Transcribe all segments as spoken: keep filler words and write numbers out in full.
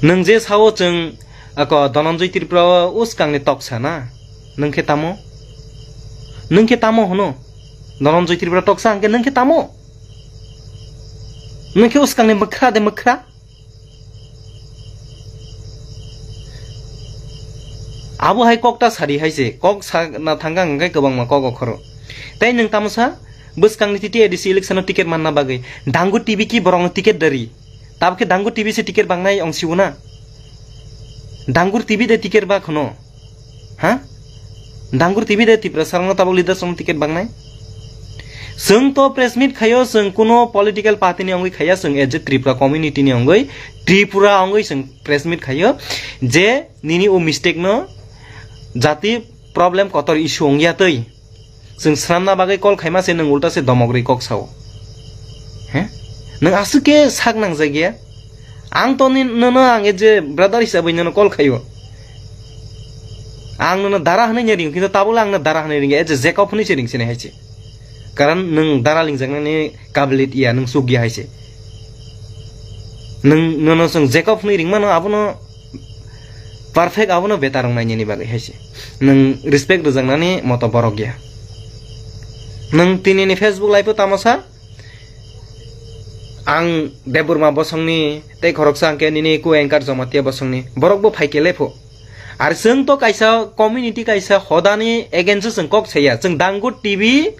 Nwng je sao chwng ako Dhananjay Tripura o uskangni toksa na? Nwng khe tamo? Nwng khe tamo hwno? Dhananjay Tripura toksa hwnkhe nwng khe tamo? Nwng khe uskangni mwkhra de mwkhra? Abo hai kok ta sari hai se, kok sa na thangkha hwnkhe kwbangma kok okhoro. Tei nwng tamo sa, bwskangni T T A D C election o ticket manna bagwi Dangu T V ki borokno ticket dari? Tabukhe Dangu T V se ticket bangnai ong siwo na? Dangur T V de ticket ba khono? Ha? Dangur T V de Tiprasa rokno tabuk leaders rokno ticket bangnai? Chwng to press meet khayo, chwng kuno political party ni ongwi khaya, chwng as a Tripura community ni ongwi, Tripura ongwi chwng press meet khayo je nini o mistake no jati problem kotor issue ongya twi. Chwng swnamna bagwi call khaima se nwng ulta se domok rwi kok sao. He? Nwng aswk khe sak nangjak ya? Ang to ni-, nono ang as a brother hisabai nono call khaio. Ang nono dara hwnwi nya ring, kintu tabukle ang no dara hwnwi ring ya, as a Jacob hwnwi se ring sini hai se. Karon nwng dara lingjaknani kabiliyat ya, nwng chuk ya hai se. Nwng, nono chwng Jacob hwnwi ring mano, abono perfect, abono betar wng nainani bagwi hai se. Nwng respect rwjaknani moto borok ya. Nwng tinini Facebook live o tamo sa? Ang Debbarma bosongni tei khoroksa hwnkhe nini co-anchor Jamatia bosongni. Borok bo phai khe lepho. Ar chwng to kaisa community, kaisa hodani against o chwng kok saya. Chwng Dangu T V,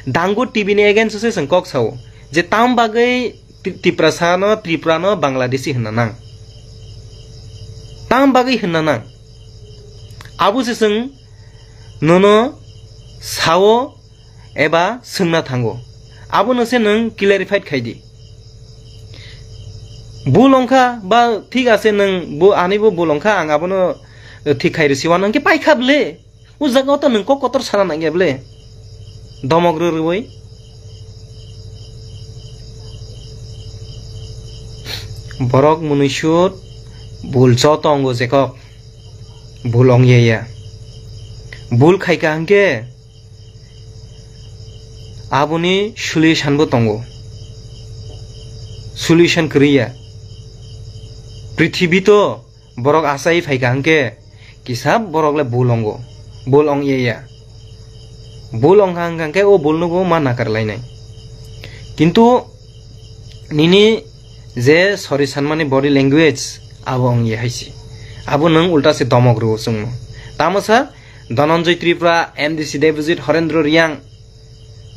Dangu T V ni against o se chwng kok sao. Je tam bagwi Ti-, Tiprasa no, Tripura no Bangladeshi hwnna nang? Tam bagwi hwnna nang? Abo se chwng nono sao eba swngna thango. Abono se nwng clarified khai di. Bul ongkha ba thik ase nwng bo, ani bo bul ongkha, ang abono thik khai rwsiwa, nwng khe paikha ble. O jaga o to nwng kok kotor sana nangya ble. Domok rw rwui. Borok mwnwi sut bul joto ongo Jacob. Bul ongya ya. Bul khaika hwnkhe aboni solution bo tongo. Solution kwrwi ya. Prithibi to borok achai phaika hwnkhe kisa borok le bul ongo. Bul ongya ya. Bul ongkha hwnkha hwnkhe o bul no bo ma nakar lainai. Kintu nini je sorry sanmani body language abo ongya hai se. Abo nwng ulta se domok rwo chwngno. Tamo sa Dhananjay Tripura, M D C Debojit, Horendro Riang,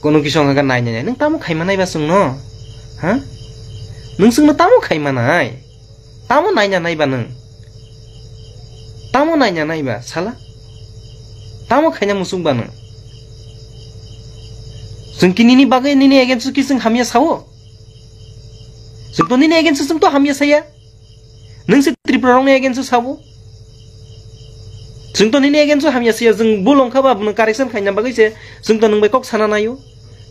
kono kisu wngkha khe nai nai nai. Nwng tamo khaima nai ba chwngno? Ha? Nwng chwngno tamo khaima nai? Tamo naina nai ba nwng? Tamo naina nai ba sala? Tamo khaina muchung ba nwng? Chwng ki nini bagwi, nini against o ki chwng hamya sao? Chwng to nini against o chwng to hamya saya. Nwng se Tripura rokni against o sabo? Chwng to nini against o hamya siya, chwng bul ongkha ba nwng correction khaina bagwi se chwng to nwng bai kok sana naio.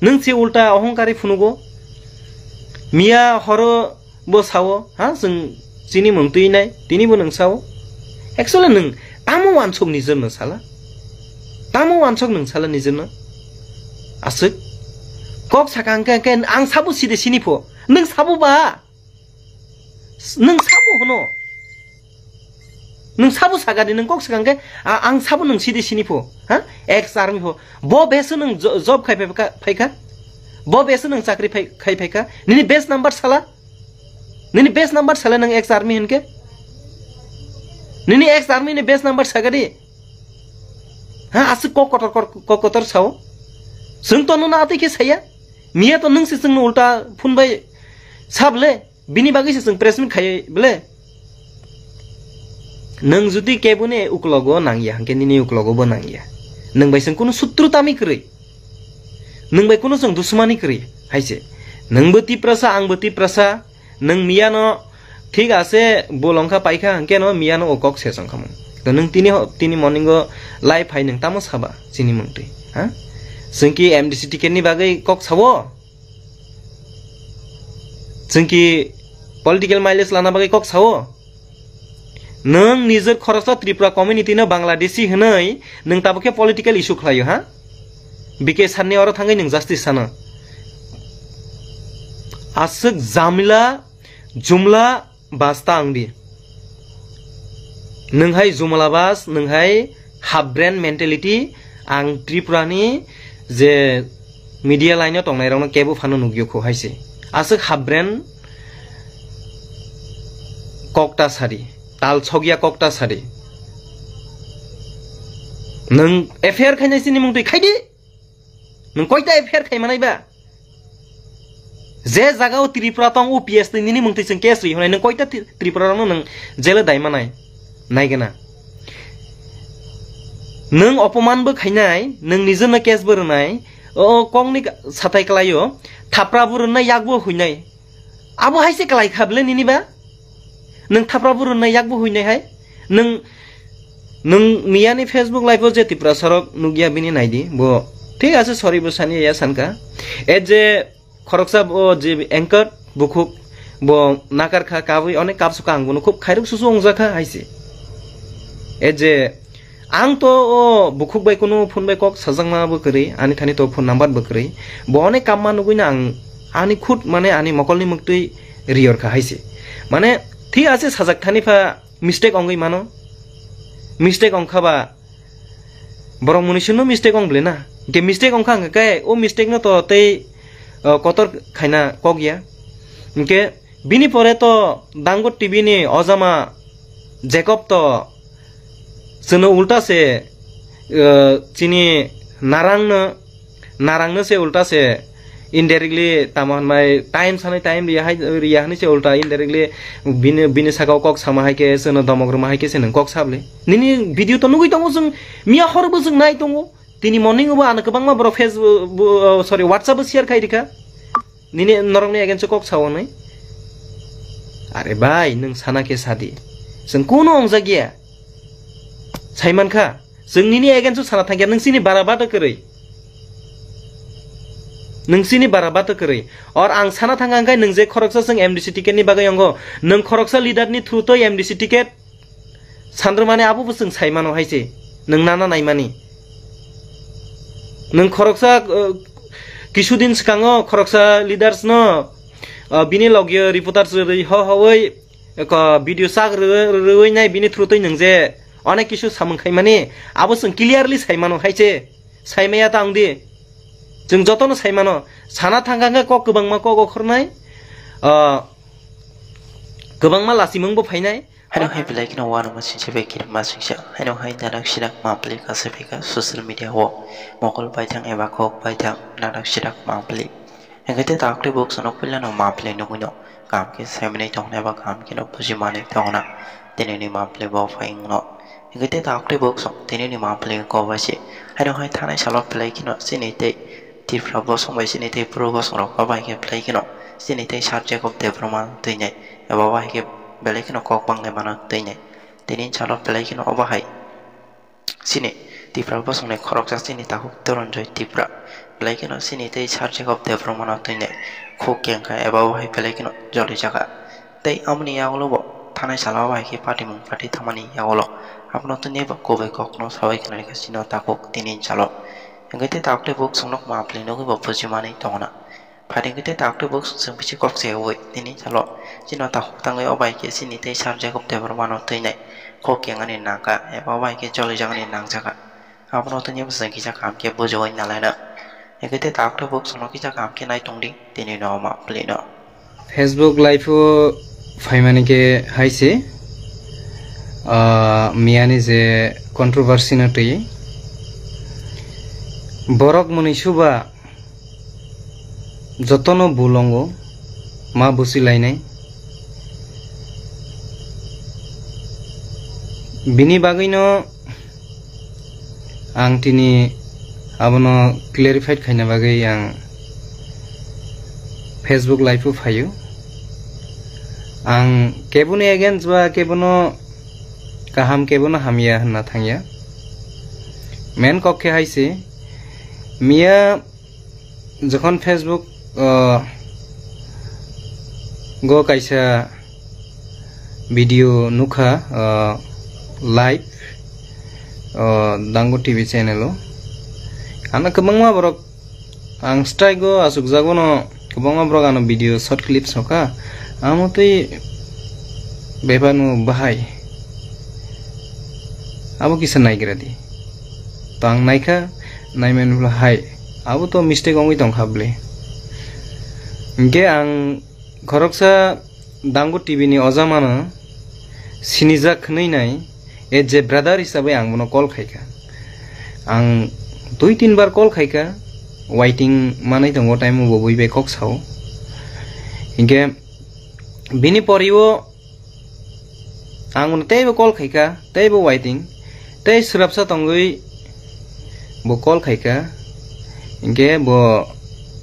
Nwng se ulta ohongkari phunugo. Miya horo bo sao, ha, chwng chini mung twi nai, tini bo nwng sao. Actually nwng tamo wansuk nijor no sala? Tamo wansuk nwng sala nijor no? Aswk. Kok saka hwnkhe, hwnkhe ang sabo side sini pho. Nwng sabo ba? Nwng sabo hwno? Nwng sabo sagadi, nwng kok sakang khe, a-, ang sabo nwng sidi sini pho, ha? Ex army pho. Bo bese nwng jo-, job khai phai kha, phai kha? Bo bese nwng chakri phai, khai phai kha? Nini best number sala? Nini best number sala nwng ex army hinkhe? Nini ex army ni best number sagadi? Ha, aswk kok kotor, kok, kok kotor sao? Chwng to nwng atwi khe saya? Miya to nwng se chwngno ulta phone bai sable? Bini bagwi se chwng press meet khai bele. Nwng jodi keboni uklogo nangya, hwnkhe nini uklogo bo nangya. Nwng bai chwng kunu sutru tami kwrwi. Nwng bai kunu chwng dusmani kwrwi, hai se. Nwng bo Tiprasa, ang bo Tiprasa. Nwng miya no thik ase, bol ongkha paikha, hwnkhe no miya no o kok se chong khamung. To nwng tini ho, tini morning o live hai nwng tamo saba, chini mung twi, ha? Chwng ki M D C ticket ni bagwi kok sawo? Chwng ki political mileage lana bagwi kok sao? Nwng nijor khoroksa Tripura community no Bangladeshi hwnwi nwng tabuk khe political issue khlaio, ha? B K sir ni oro thangwi nwng justice sano. Aswk jamila, jumla, basta wngdi. Nwng hai jumala bas, nwng hai half brain mentality, ang Tripura ni je media line o tongnai rok no kebo phano nugyo kho hai se. Aswk half brain kok ta sadi, tal sogya kok ta sadi. Nwng F I R khainai sini mung twi khaidi. Nwng koita F I R khai manai ba? Je jaga o Tripura tong, O P S twi nini mung twi chwng case ri hwnai, nwng koita Tri-, Tripura rokno nwng jele dai manai? Naigena. Nwng opoman bo khainai, nwng nijorno case bo rwnai, o, o kokni sathai kwlaio, thapra bo rwnai, yak bo huinai. Abo hai se kwlai kha bwle nini ba? Nwng thapra bo rwnai, yak bo huinai hai? Nwng, nwng miyani Facebook live o je Tiprasa rok nukya bini naidi, bo thik ase, sorry bo sani ya sanka. E je khoroksa bo je anchor bukhuk bo nakar kha, kabwi onek kapsu ka, ang bono khub khairok susu ongjakha hai se. E je Ang to o bukhuk bai kunu phone bai kok sajakma bo kwrwi, ani thani to phone number bo kwrwi. Bo onek kamma nugwi no ang ani khud mane ani mokolni mwktwi riyor kha hai se. Mane thik ase sajak thani pha mistake ongwi mano. Mistake ongkha ba borok mwnwi sino mistake ong bwle na. Hwnkhe mistake ongkha hwnkhe o mistake no to tei, o, kotor khaina kok ya. Hwnkhe Bini pore to Dango T V ni ojama Jacob to chwngno ulta se, eh, chini narangno, narangno se ulta se indirectly tamo hwnbai time sanai time riya hai, riya hwnwi se ulta indirectly bini, bini saka o kok sama hai khe chwngno domok rwma hai khe se nwng kok sabli. Nini video to nugwi tongo chwng, miya hor bo chwng nai tongo. Tini morning bo ano kwbangma borok Facebook, bo, sorry, WhatsApp o share khai rikha. Nini norokni against o kok sao hwnwi. Are bhai, nwng sana khe sadi. Chwng kuno ongjakya. Saimankha, chwng nini against o sana thangya, nwng chini bara bato kwrwi. Nwng chini bara bato kwrwi. Or ang sana thangkha hwnkhe nwng je khoroksa chwng M D C ticket ni bagwi ongo. Nwng khoroksa leader ni through toi M D C ticket Sanrwmani abo bo chwng sai mano hai se, nwng nana naimani. Nwng khoroksa, uh, kisu din swkango khoroksa leaders no, uh, bini logyo reporters rwi ho hoi, eko video sak rw-, rwi nai bini through twi nwng je onek kisu samung khaimani, abo chwng clearly sai mano hai se, sai maya ta wng di. Chwng jotono sai mano, sana thangkha hwnkhe kok kwbangma kok okhornai, uh, kwbangma lachimung bo phainai. Haino hai belai kheno uanama singsa bai kirima singsa. Haino hai nanak sinak mapli kasa phika social media o mokol baithang eba kok baithang nanak sinak mapli. Hingke te takri buk sonok pila no mapli nugui no. Kam ke semini tongna eba kam ke no puji mani tongna. Tini ni mapli bo phai no. Hingke te takri buk song tini ni mapli ko basi. Haino hai thanai salo belai kheno sini tei Tipra bosong bai sini tei Bru bosong rok bai khe belai kheno sini tei Sir Jacob Debbarma twi nai. Eba bahai khe belai kheno kok banglaimano twi nai. Tini salo belai kheno obo hai sini Tipra bosongni khoroksa sini takhuk Dhananjay Tipra belai kheno sini tei Sir Jacob Debbarmano twi nai khuk kengkha eba obo hai belai kheno jolijakha. Tei amoni yagulo bo thanai salo obo hai khe patimung pati thangmani yagulo abono twi nai bo kubui kokno sabai khna rikha sino takhuk tini salo. Hingke tei takhuk tei buk songnok mapli nugui bo bujimani tongna. Phaidi hwnkhe tei takhuk tei buk chwng bisi kok se oi tini salo. Chini o takhuk tangwi o bai khe chini tei Sir Jacob Debbarmano twi nai kok kengani nangkha eba o bai khe jolijagani nangjakha. Abono tini bwswng kisa kaham khe bujogwi nalaina. Hwnkhe tei takhuk tei buk chwngno kisa kaham khe nai tongdi tini no ma plino. Facebook live o phaimani khe hai se, ah, miyani je controversy no twi borok mwnwi suba jotono bulongo ma busi lainai. Bini bagwino ang tini abono clarified khaina bagwi ang Facebook live o phaio. Ang keboni against ba kebono kaham kebono hamya hwnna thangya. Main kok khe hai se, miya jokhon Facebook, ah, go kaisa video nukha, ah, live, ah, Dango T V channel o. Ano kwbangma borok ang strike o achukjago no, kwbangma borok ano video short clip soka. Amo twi bebak no bahai Abo kisa naigra di. To ang naikha, naimani ulo hai, abo to mistake wngwi tongkha bwle. Hinkhe ang khoroksa Dangu T V ni oja mano sinijak hwnwi nai, as a brother hisabai ang bono call khaikha. Ang dui tin bar call khaikha, waiting manwi tongo, time bo bui bai kok sao. Hinkhe bini poriwo ang bono teibo call khaikha, teibo waiting, tei swrapsa tongwi bo call khaikha. Hinkhe bo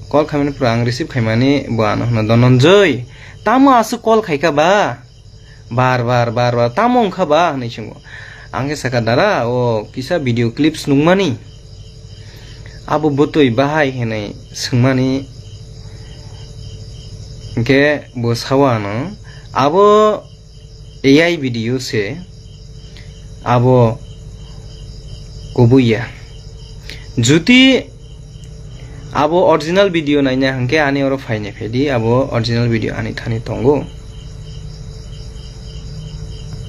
call khaimani pura ang receive khaimani bo ano hwno, "Dhananjay, tamo aswk call khaikha ba? Bar bar, bar bar, tamo wngkha ba?" hwnwi swngo. Ang khe sakha, "Dara, o kisa video clips nukmani, abo bwtwi bahai?" hwnwi swngmani. Hinkhe bo sao ano, "Abo A I video se, abo kubui ya. Juti abo original video naina hinkhe ani oro phainai phaidi, abo original video ani thani tongo.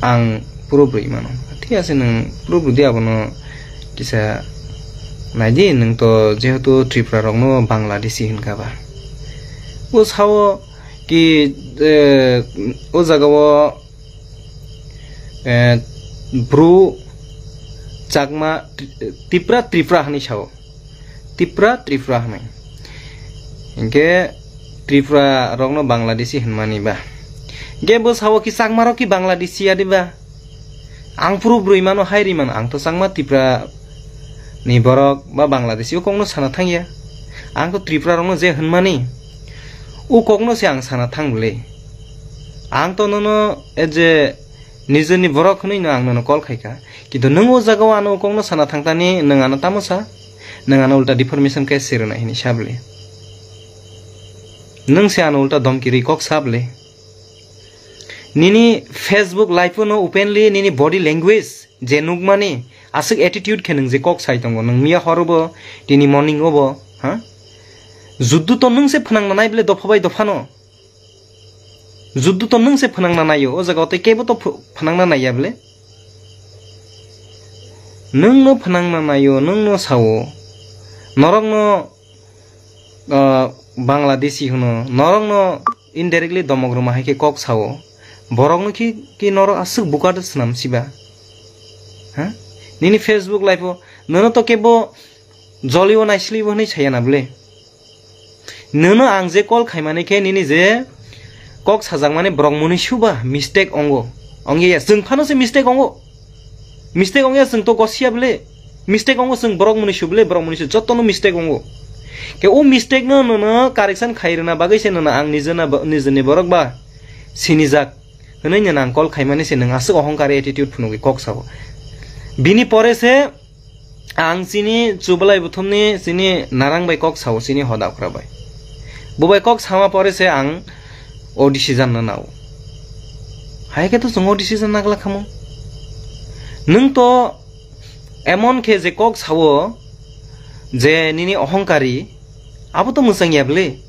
Ang proof rwi mano." Thik ase, nwng proof rwdi abono kisa naidi, nwng to jehetu Tripura rokno Bangladeshi hinkha ba. O sao ki, eh, o jaga o, eh, Bru, Chakma, Tipra, Tripura hinwi sao. Tipra, Tripura hinwi. Hinkhe Tripura rokno Bangladeshi hinmani ba. Hinkhe bo sao ki Chakma rok ki Bangladeshi ya de ba? Ang proof rwi mano, hai rwi mano. Ang to Chakma, Tripura ni borok ba Bangladeshi o kokno sana thangya. Ang to Tripura rokno je hinmani, o kokno se ang sana thang bwle. Ang to nono as a nijorni borok hwnwi no ang nono call khaikha. Kintu nwng o jaga o ano o kokno sana thangtani, nwng ano tamo sa? Nwng ano ulta deformation case se rwnai hinwi sa bwle. Nwng se ano ulta domki rwi kok sa bwle. Nini Facebook live no openly nini body language je nukmani, aswk attitude khe nwng je kok sai tongo, nwng miya horo bo, tini morning o bo, ha? Juddu to nwng se phwnangna nai bwle dopha bai dopha no. Juddu to nwng se phwnangna naio, o jaga o tei kebo to ph-, phwnangna naiya bwle. Nwng no phwnangna naio, nwng no sao. Norok no, ah, Bangladeshi hwno, norok no indirectly domok rwma hai khe kok sao. Borok no ki, ki norok aswk buka da swnam siba? Ha? Nini Facebook live o, nono to kebo jolio naislibo hwnwi saya na bwle. Nono ang je call khaimani khe nini je kok sajakmani borok mwnwi suba mistake ongo. Ongya ya, chwng phano se mistake ongo. Mistake ongya, chwng to gosiya bwle. Mistake ongo, chwng borok mwnwi su bwle, borok mwnwi su, jotono mistake ongo. Khe o mistake no nono correction khai rwna bagwi se nono ang nijena bo-, nijeni borok ba sinijak hwnwi nono ang call khaimani se nwng aswk ohongkari attitude phunugwi kok sao. Bini pore se ang chini chubalai buthumni chini narang bai kok sao, chini hoda okra bai. Bo bai kok sama pore se ang o decision no nao. Hai khe to chwng o decision nagla khamu. Nwng to emon khe je kok sao je nini ohongkari, abo to mwchang ya bwle.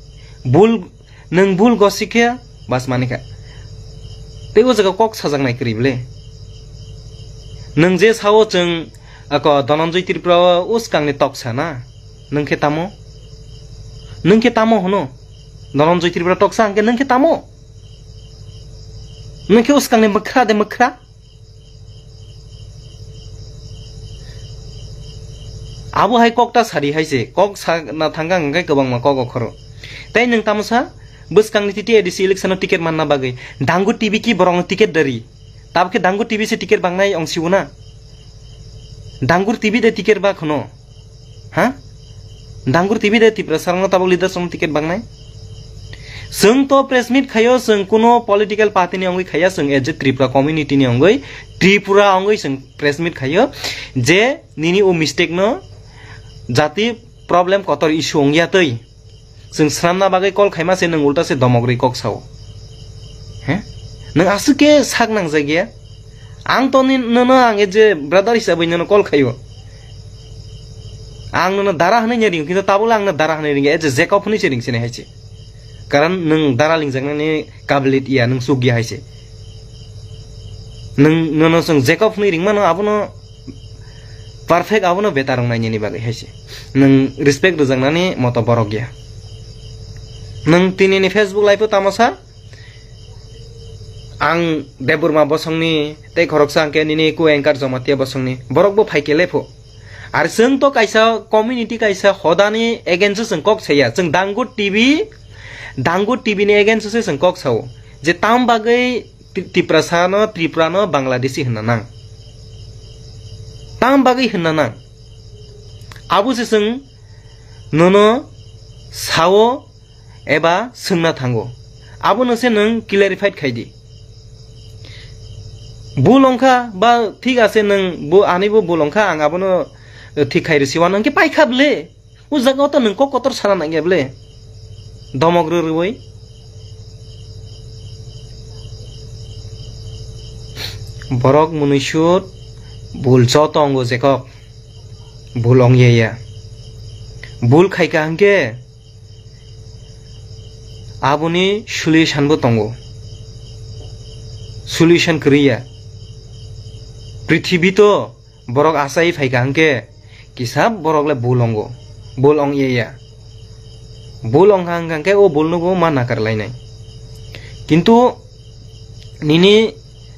Bul Nwng bul gosi khe bas mani kha. Tei o jaga kok sajaknai kwrwi bwle. Nwng je sao chwng ako Dhananjay Tripura o swkangni toksa na? Nwng khe tamo? Nwng khe tamo hwno? Dhananjay Tripura toksa hwnkhe nwng khe tamo? Nwng khe o swkangni mwkhra de mwkhra? Abo hai kok ta sari hai se, kok sa na thangkha hwnkhe kwbangma kok okhoro. Tei nwng tamo sa, bwskangni T T A D C election o ticket manna bagwi Dangur T V ki borokno ticket dari. Tabukhe Dangur T V se ticket bangnai ong siwo na. Dangur T V de ticket ba khwno. Ha? Dangur T V de Tiprasa rokno tabuk leaders rokno ticket bangnai? Chwng to press meet khaio, chwng kuno political party ni ongwi khaiya, chwng as a Tripura community ni ongwi, Tripura ongwi chwng press meet khaio je nini o mistake no jati problem kotor issue ongya twi. Chwng swnamna bagwi call khaima se nwng ulta se domok rwi kok sao. He? Nwng aswk khe sak nangjakya? Ang to ni-, nono ang je brother hisabwi nono call khaio. Ang nono dara hwnwi ring, kintu tabukle ang no dara hwnwi ring, as a Jacob hwnwi se ring sini hai se. Karon nwng dara lingjaknani kabiliyat ya, nwng chuk ya hai se. Nwng, nono chwng Jacob hwnwi ring mano, abono Perfect abono better wng nainani bagwi hai se. Nwng respect rwjaknani moto borok ya. Nwng tinini Facebook live o tamo sa? Ang Debbarma bosongni tei khoroksa hwnkhe nini co-anchor Jamatia bosongni. Borok bo phai khe lepho. Ar chwng to kaisa community kaisa hodani against o chwng kok saya. Chwng Dangu T V, Dangu T V ni against o se chwng kok sao. Je tam bagwi Ti-, Tiprasa no, Tripura no Bangladeshi hwnna nang. Tam bagwi hwnna nang. Abo se chwng nono sao eba swngna thango. Abono se nwng clarified khai di. Bul wngkha ba thik ase nwng bo ani bo bul wngkha ang abono, eh, thik khai rwsiwa nwng khe paikha ble. O jaga o to nwng kok kotor sana nangya ble. Domok rw rwwi. Borok mwnwi sut bul joto wngo jekok. Bul ongya ya. Bul khaika hwnkhe aboni solution bo tongo. Solution kwrwi ya. Prithibi to borok achai phaika hwnkhe kisa borok le bul ongo. Bul ong ya ya. Bul ong kha hwnkhe o bul no bo ma nakar lainai. Kintu nini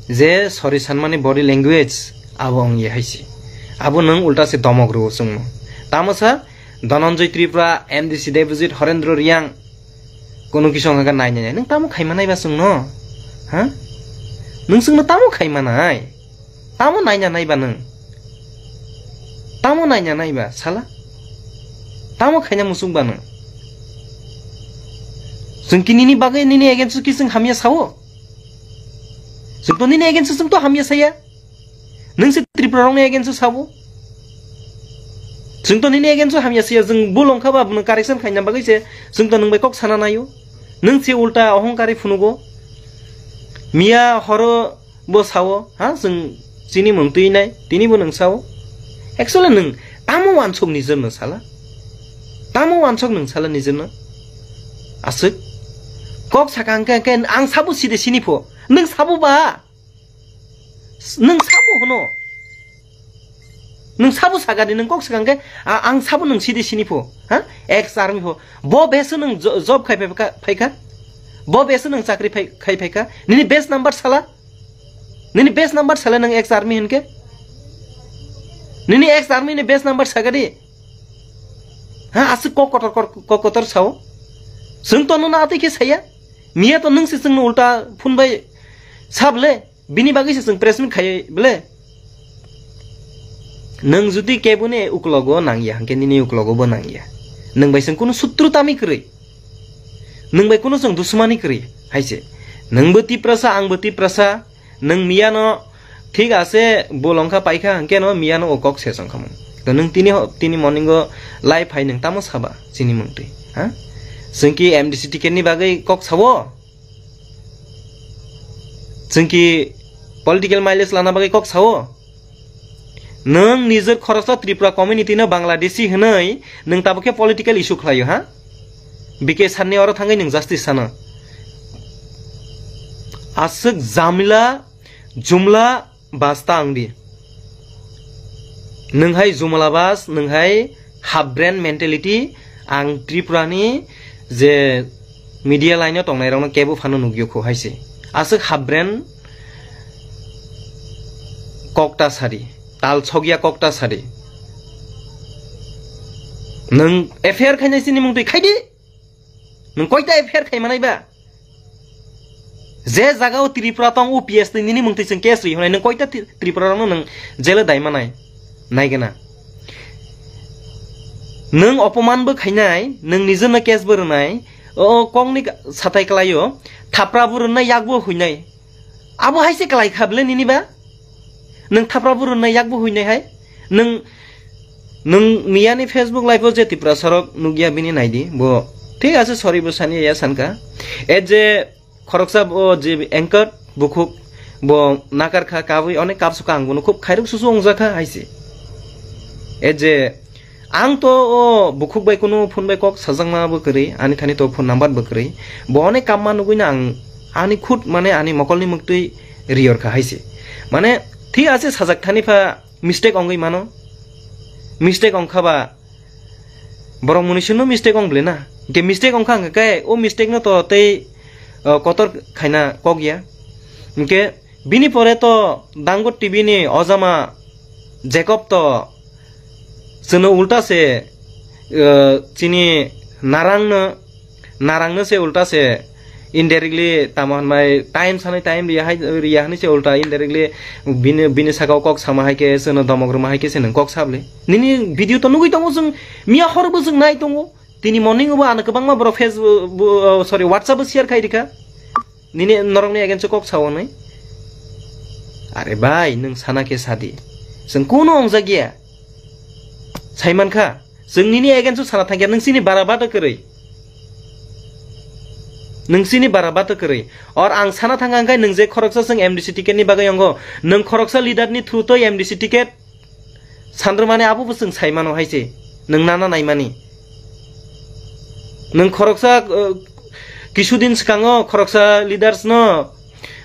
je sorry sanmani body language abo ong ye hai se. Abo nwng ulta se domok rwo chwngno. Tamo sa Dhananjay Tripura, M D C Debojit, Horendra Reang, kono kisu wngkha nai nai nai. Nwng tamo khaima nai ba chwngno? Ha? Nwng chwngno tamo khaima nai? Tamo naina nai ba nwng? Tamo naina nai ba, sala? Tamo khaina muchung ba nwng? Chwng ki nini bagwi nini against o ki chwng hamya sao? Chwng to nini against o chwng to hamya saya. Nwng se Tripura rokni against o sabo? Chwng to nini against o hamya siya, chwng bul wngkha ba, bono correction khaina bagwi se chwng to nwng bai kok sana naio. Nwng se ulta ohongkari phunugo. Miya horo bo sao, ha, chwng chini mung twi nai, tini bo nwng sao. Actually nwng tamo wansok nijorno sala? Tamo wansok nwng sala nijorno? Aswk. Kok saka hwnkhe, hwnkhe ang sabo side sini pho. Nwng sabo ba? Nwng sabo hwno? Nwng sabo sakadi, nwng kok sakang khe, a-, ang sabo nwng sidi sini pho, ha? Ex army pho. Bo beso nwng jo-, job khai phai kha, phai kha? Bo beso nwng chakri phai, khai phai kha? Nini best number sala? Nini best number sala nwng ex army hinkhe? Nini ex army ni best number sakadi? Ha, aswk kok kotor, kok, kok kotor sao? Chwng to nwng atwi khe saya? Miya to nwng se chwngno ulta phone bai sable? Bini bagwi se chwng press meet khai bole. Nwng jodi keboni uklogo nangya, hwnkhe nini uklogo bo nangya. Nwng bai chwng kunu sutru tami kwrwi. Nwng bai kunu chwng dusmani kwrwi, hai se. Nwng bo Tiprasa, ang bo Tiprasa. Nwng miya no thik ase, bolong kha paikha, hwnkhe no miya no o kok se chwng khamung. To nwng tini ho-, tini morning o live hai nwng tamo saba, chini mung twi, ha? Chwng ki M D C ticket ni bagwi kok sao? Chwng ki political mileage lana bagwi kok sao? Nwng nijor khoroksa Tripura community no Bangladeshi hwnwi nwng tabuk khe political issue khlaio, ha? B K sir ni oro thangwi nwng justice sano. Aswk jamila, jumla basta wngdi. Nwng hai jumla bas, nwng hai half brain mentality, ang Tripura ni je media line o tongnai rokno kebo phano nugio kho hai se. Aswk half brain kokta sadi, tal sogya kokta sadi. Nwng F I R khainai chini mung twi khaidi. Nwng koita F I R khai manai ba? Je jaga o Tripura tong, O P S twi nini mung twi chwng case ri hwnai, nwng koita Tri-, Tripura rokno nwng jail o dai manai? Nai gana. Nwng opoman bo khainai, nwng nijorno case bo rwnai, o, o kokni satai kwlaio, thapra bo rwnai, yak bo huinai. Abo hai se kwlai kha bwle nini ba? Nwng thapra bo rwnai, yak bo huinai hai? Nwng, nwng miyani Facebook live o je Tiprasa rok nukya bini naidi, bo thik ase, sorry bo sani ya sankha. E je khoroksa bo je anchor bukhuk bo nakar kha, kabui onek kapsukha, ang bono khub khairok susu ongjakha hai se. E je Ang to o bukhuk bai kunu phone bai kok sajakma bo kwrwi, ani thani to phone number bo kwrwi. Bo onek kamma nugwi no ang ani khud mane ani mokolni muktwi riyor kha hai se. Mane thik ase sajak thani pha mistake ongwi mano. Mistake wngkha ba, borok mwnwi sino mistake wng bwle na. Hwnkhe mistake wngkha hwnkhe o mistake no to tei, uh, kotor khaina kok ya. Hwnkhe bini pore to Dango T V ni ojama Jacob to chwngno ulta se, uh, chini narang no Narang no se ulta se indirectly tamo hwnbai time sanai time riya hai, riya hwnwi se ulta indirectly bini, bini saka o kok sama hai khe, chwngno domok rwma hai khe se nwng kok sable. Nini video to nugwi tongo chwng, miya hor bo chwng nai tongo. Tini morning bo ano kwbangma borok Facebook, bo, sorry, WhatsApp o share khai rikha. Nini norokni against o kok sao hwnwi. Are bhai, nwng sana khe sadi. Chwng kuno ongjakya. Saimankha. Chwng nini against o sana thangya, nwng chini bara bata kwrwi. Nwng chini bara bata kwrwi. Or ang sana thangkha hwnkhe nwng je khoroksa chwng M D C ticket ni bagwi wngo. Nwng khoroksa leader ni through toi M D C ticket sanrwmani abo bo chwng sai mano hai se. Nwng nana naimani. Nwng khoroksa, uh, kisu din swkango khoroksa leaders no,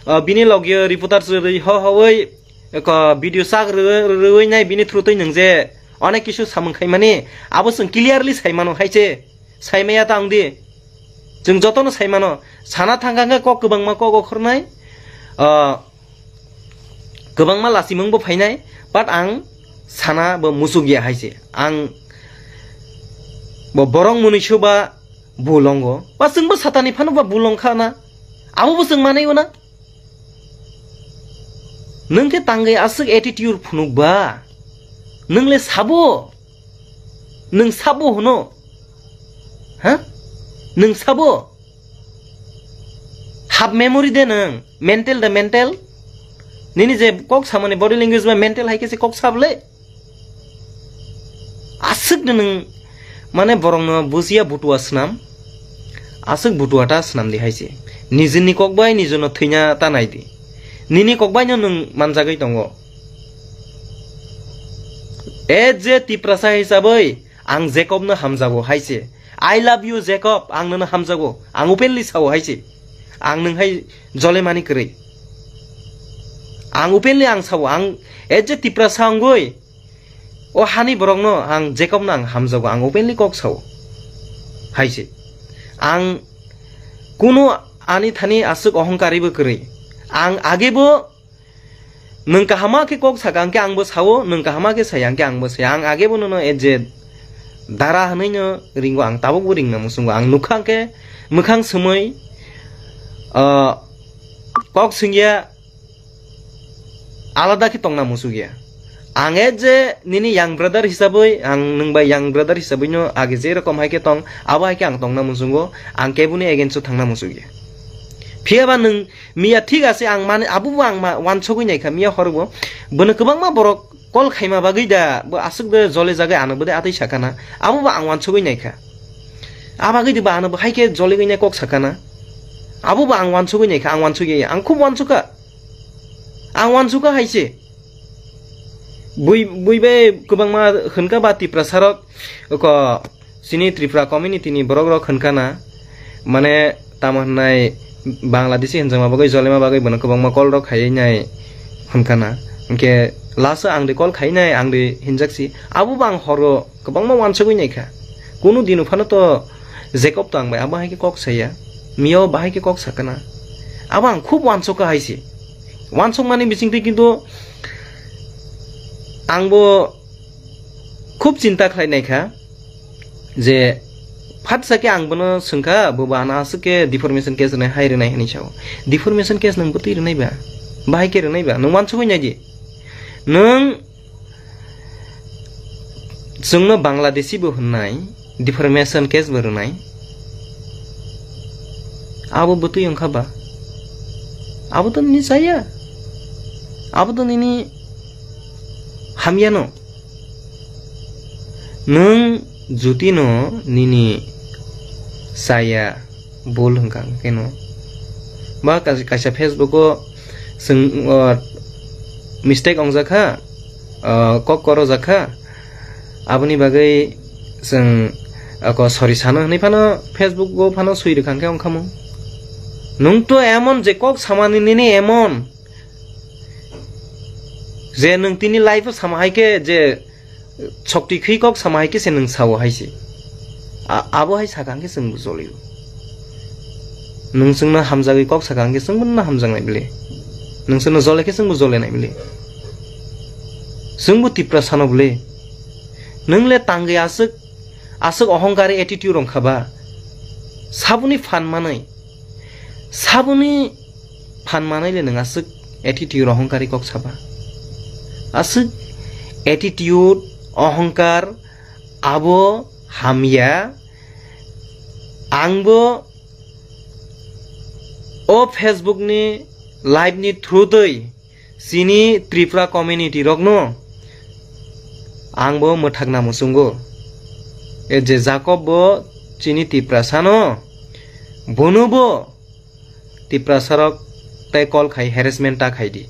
uh, bini logio reporters rwi ho hoi Eko video sak rw-, rw-, rwui nai bini through twi nwng je onek kisu samung khaimani, abo chwng clearly saimano hai se, saimaya ta wng di. Chwng jotono saimano, sana thangkha hwnkhe kok kwbangma kok okhornai, ah, kwbangma lachimung bo phainai, but ang sana bo muchuk ya hai se. Ang bo borok mwnwi su ba bul wngo, ba chwngbo satani phano ba bul wngkha na, abo bo chwng manwi o na. Nwng khe tangwi aswk attitude phunuk ba? Nwng le sabo? Nwng sabo hwno? Ha? Nwng sabo? Half memory de nwng? Mental da mental? Nini je kok samani body language ba mental hai khe se kok sable? Aswk de nwng, mane, borokno bujiya butua swnam, aswk butua ta swnam di hai se. Nijini kok bai nijono thwina ta nai di. Nini kok bai no nwng manjagwi tongo. E je Tiprasa hisabwi ang Jacob no hamjago hai se. I love you, Jacob, ang nono hamjago. Ang openly sao hai se. Ang nwng hai jolemani kwrwi. Ang openly ang sao, ang e je Tiprasa wngwi, o hani borokno ang Jacob no ang hamjago, ang openly kok sao. Hai se. Ang kunu ani thani aswk ohongkari bo kwrwi. Ang age bo nwng kahama khe kok saka hwnkhe ang bo sao, nwng kahama khe saya hwnkhe ang bo saya. Ang age bo nono e je dara hwnwi no ringo, ang tabuk bo ringna muchungo. Ang nukha hwnkhe mwkhang swmwi, ah, kok swngya alada khe tongna muchukya. Ang e je nini young brother hisabwi, ang nwng bai young brother hisabwi no age je rokom hai khe tong, abo hai khe ang tongna muchungo, ang keboni against o thangna muchukya. Phiya ba nwng miya thik ase, ang mane abo bo ang ma-, wansugwi naikha, miya hor bo. Bono kwbangma borok call khaima bagwi da, bo aswk de jole jagwi ano bo de atwi sakana, abo bo ang wansugwi naikha. A bagwi de ba ano bo hai khe jolegwi nai kok sakana. Abo bo ang wansugwi naikha, ang wansugwi, ang khub wansukha. Ang wansukha hai se. Bui, bui bai kwbangma hwnkha ba Tiprasa rok, oko chini Tripura community ni borok rok hwnkha na, mane tamo hwnnai Bangladeshi hwnjakma bagwi, jolema bagwi bono kwbangma call rok khaiwi nai hwnkha na. Hwnkhe last o ang de call khai nai, ang de hinjak si. Abo bo ang horo kwbangma wansugwi naikha. Kunu dino phano to Jacob to ang bai abo hai khe kok saya. Mio bahai khe kok sakana. Abo ang khub wansukha hai se. Wansukmani bisingtwi kintu ang bo khub chinta khlai naikha je phatsa khe ang bono swngkha, bo ba ano aswk khe deformation case rwnai hai rwnai hinwi sao. Deformation case nwng bwtwi rwnai ba? Bahai khe rwnai ba? Nwng wansugwi nai di. Nwng Chwngno Bangladeshi bo hwnnai, deformation case bo rwnai. Abo bwtwi wngkha ba? Abo to nini chaya. Abo to nini hamyano. Nwng jutino nini chaya. Bul hwnkha keno. Ba kas-, kaisa Facebook o chwng, o, mistake ongjakha, o, kok korojakha, aboni bagwi chwng, o, ko sorry sano hwnwi phano Facebook o phano swi rwkha khe ongkha mo. Nwng to emon je kok samani nini emon je nwng tini life o sama hai khe je Chokti khwi kok sama hai khe se nwng sao hai se. A-, abo hai saka hwnkhe chwngbo jolio. Nwng chwngno hamjagwi kok saka hwnkhe chwngbo nono hamjaknai bile. Nwng chwngno jole khe chwngbo jolenai bile. Chwngbo Tiprasano bile. Nwng le tangwi aswk, aswk ohongkari attitude rwngkha ba. Saboni phan manwi. Saboni phan manwi le nwng aswk attitude ohongkari kok saba. Aswk attitude ohongkar abo hamya. Angbo o Facebook ni live ni through twi chini Tripura community rokno angbo mwthakna muchungo. E je Jacob bo chini Tiprasano, bono bo Tiprasarok tei call khai harassment ta khai di.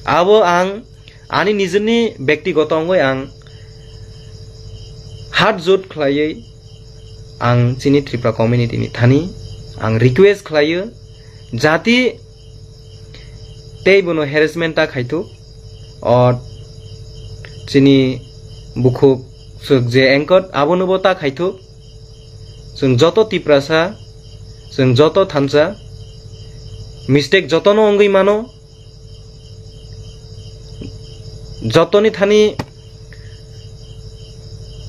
Abo ang ani nijini bektigoto wngwi ang hat jot khlaiwi ang chini Tripura community ni thani ang request khlaio, jati tei bono harassment ta khaithuk, o chini bukhuk swk je anchor abono bo ta khaithuk. Chwng joto Tiprasa, chwng joto thansa, mistake jotono wngwi mano, jotoni thani,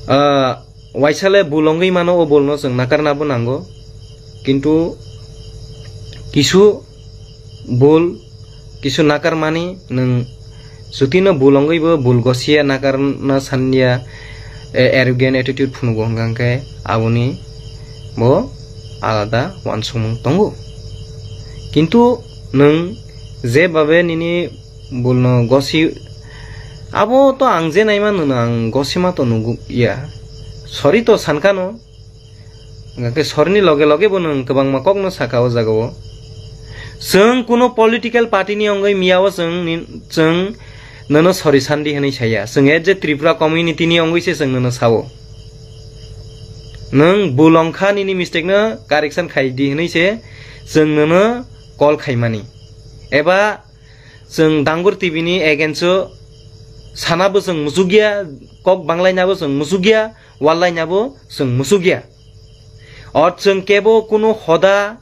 ah, waisale bul wngwi mano, o bulno chwng nakarnabo nango. Kintu kisu bul, kisu nakarmani nwng jotino bul wngwibo bul gosiya nakarna sanya, e, arrogant attitude phunugo hwnkha hwnkhe aboni bo alada uansukmung tongo. Kintu nwng je babe nini bulno gosi, abo to ang je naima nwngno ang gosima to nugya. Sorry to sankano. Hwnkhe sorry ni loge loge bo nwng kwbangma kokno saka o jagao. Chwng kuno political party ni wngwi miyao chwng ni, chwng nono sorry sandi hwnwi saya. Chwng as a Tripura community ni wngwi se chwng nono sao. Nwng bul wngkha nini mistake no correction khai di hwnwi se chwng nono call khaimani. Eba chwng Dangur T V ni against o sanabo chwng muchukya, kok banglainabo chwng muchukya, wallainabo chwng muchukya. Or chwng kebo kuno hoda,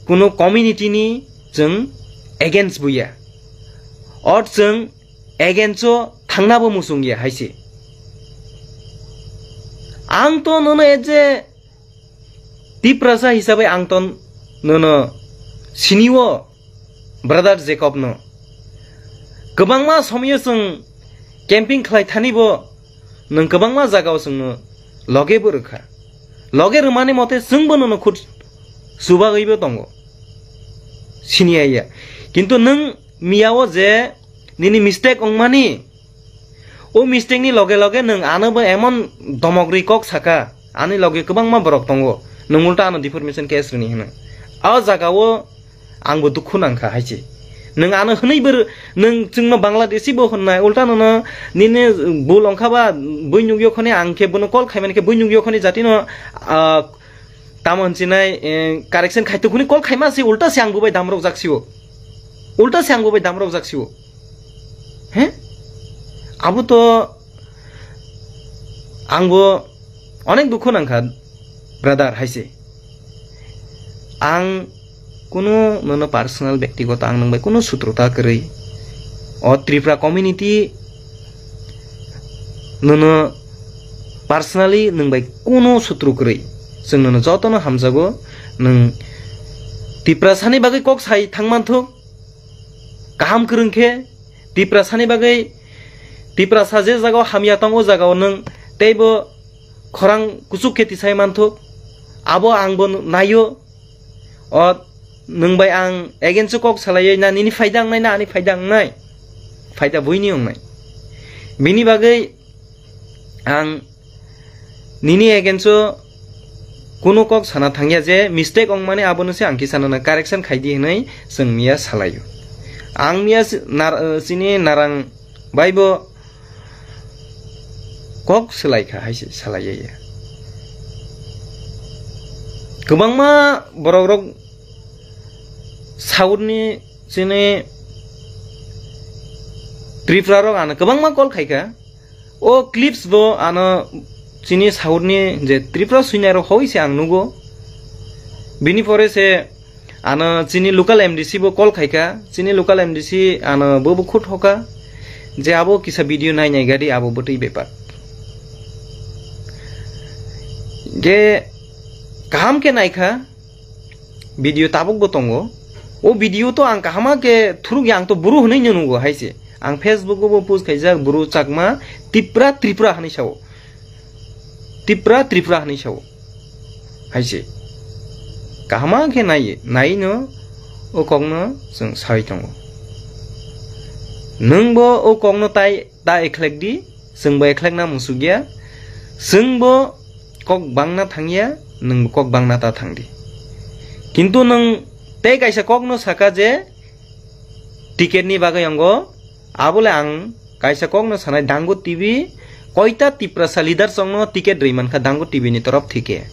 kuno community ni chwng against buya. Or chwng against o thangnabo muchungya hai se. Ang to nono as a Tiprasa hisabai ang ton nono sinio brother Jacob no. Kwbangma somoyo chwng camping khlai thani bo nwng kwbangma jagao chwngno loge bo rwkha. Loge rwmani mote chwngbo nono khut chubagwibo tongo. Siniya ya. Kintu nwng miyao je nini mistake wngmani, o mistake ni loge loge nwng ano bo emon domok rwi kok saka, ani loge kwbangma borok tongo, nwng ulta ano deformation case rini hwno. O jaga o ang bo dukhu nangkha hai se. Nwng ano hwnwi bo, nwng chwngno Bangladeshi bo hwnnai, ulta nono nini bul wngkha ba bui nukyo khoni, ang khe bono call khaimani khe bui nukyo khoni jatino, ah, tamo hinchinai, eh, correction khaito khoni call khaima se, ulta se ang bo bai damrok jak sio. Ulta se ang bo bai damrok jak sio. He? Abo to ang bo onek dukhu nangkha, brother, hai se. Ang kuno nono personal, bektigoto ang nwng bai kuno sutrota kwrwi. O Tripura community nono personally nwng bai kuno sutru kwrwi. Chwng nono jotono hamjago, nwng Tiprasani bagwi kok sai thangmanthok. Kaham kwrwng khe Tiprasani bagwi, Tiprasa je jagao hamya tong, o jagao nwng teibo khorang kuchuk khe tisai manthok. Abo ang bo naio. O nwng bai ang against o kok salaiwi na nini phaida wngnai na ani phaida wngnai? Phaida buini wngnai. Bini bagwi ang nini against o kuno kok sana thangya je mistake wngmani, abono se ang kisa nono correction khaidi hwnwi chwng miya salaio. Ang miya si-, nar-, chini narang bai bo kok swlai kha hai se salai ya. Kwbangma borok rok South ni chini Tripura rok ano kwbangma call khai kha. O clips bo ano chini South ni je Tripura suinai rok hoi se ang nugo. Bini pore se ano chini local M D C bo call khaika, chini local M D C ano bo bo khut hoka je abo kisa video nai nai gadi abo bwtwi bepar. Je kaham khe naikha, video tabuk bo tongo. O video to ang kahama khe thuruk ya, ang to buru hwnwi no nugo hai se. Ang Facebook o bo post khaijak, buru Chakma Tipra Tripura hwnwi sao. Tipra Tripura hwnwi sao. Hai se. Kahama khe nai, nai no o kokno chwng sai tongo. Nwng bo o kokno tai ta ekhlek di, chwng bo ekhlek na musuk ya. Chwng bo kok bangna thang ya, nwng bo kok bangna ta thang di. Kintu nwng tei kaisa kokno saka je ticket ni bagwi ongo, abole ang kaisa kokno sanai, Dangu T V koita Tiprasa leader chongno ticket rwi mankha Dangu T V ni torof thike?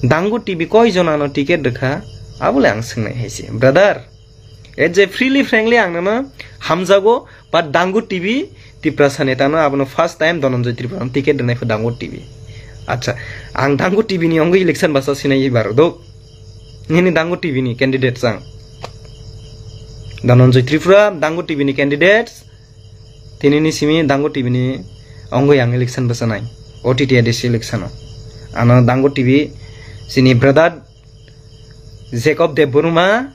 Dangu T V koi jonano ticket rwkha, abole ang swngnai hai se. Brother, as a freely frankly ang nono hamjago, but Dangu T V Tiprasa netano abono first time Dhananjay Tripura no ticket rwnai pho Dangu T V. Acha, ang Dangu T V ni ongwi election basa sinai baro do. Nini Dangu T V ni candidate chang. Dhananjay Tripura, Dangu T V ni candidates. Tini ni simi Dangu T V ni ongwi ang election bwchanai. O T T A D C election o. Ano Dangu T V sini brother Jacob Debbarma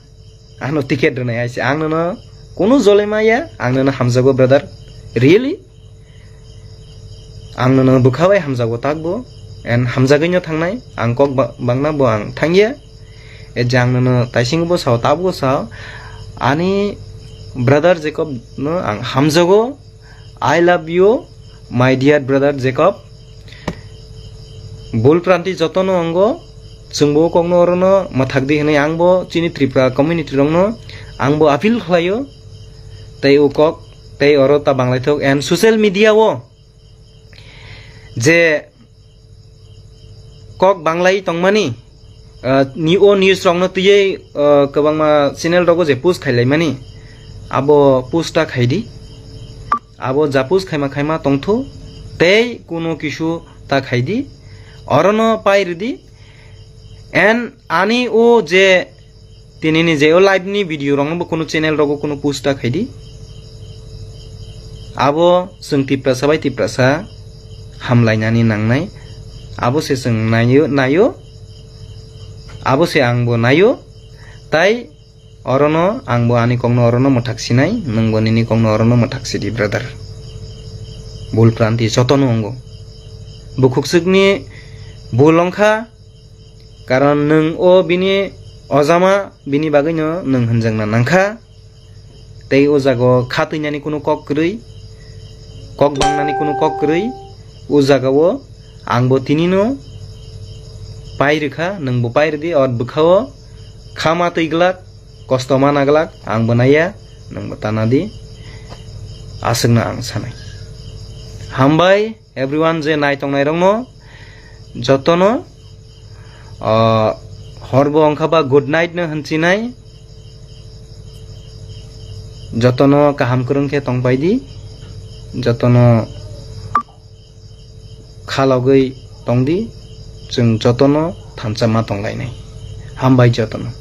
ano ticket rwnai hai se. Ang nono kunu jolema ya, ang nono hamjago brother. Really? Ang nono bwkha bai hamjago takbo, and hamjagwi no thangnai, ang kok ba-, bangna bo ang thangya. E je ang nono taisingo bo sao, tabgo sao, ani brother Jacob no ang hamjago, I love you, my dear brother Jacob. Bul pranti jotono ongo, chwngbo kokno orono mwthak di hwnwi angbo chini Tripura community rokno angbo appeal khlaio, tei o kok, tei oro ta banglaithok and social media o je kok banglai tongmani, ah, ni o news rokno twiwi, ah, kwbangma channel rogo je post khailaimani, abo post ta khaidi, abo ja post khaima khaima tongthu, tei kuno kisu ta khaidi, orono pai rwdi, and ani o je Tini ni je o live ni video rok no bo kunu channel rogo kunu post ta khaidi. Abo chwng Tiprasa bai Tiprasa hamlainani nangnai. Abo se chwng naio, naio. Abo se ang bo naio. Tai orono ang bo ani kok no orono mwthak sinai, nwng bo nini kok no orono mwthak sidi, brother. Bul pranti jotono wngo. Bukhuk swkni bul wngkha, karon nwng o bini ojama, bini bagwino nwng hwnjakna nangkha. Tei o jaga o kha twinani kunu kok kwrwi, kok bangnani kunu kok kwrwi. O jaga o ang bo tini no pai rwkha, nwng bo pai rwdi, o bwkha o kha ma twi glak, kosto mana glak, ang bo naiya, nwng bo tana di, aswkno ang sanai. Hambai. Everyone je nai tongnai rokno jotono, ah, hor bo wngkha ba good night no hwnsinai, jotono kaham kwrwng khe tongpai di, jotono khalogwi tong di, chwng jotono thansa ma tonglainai. Hambai jotono.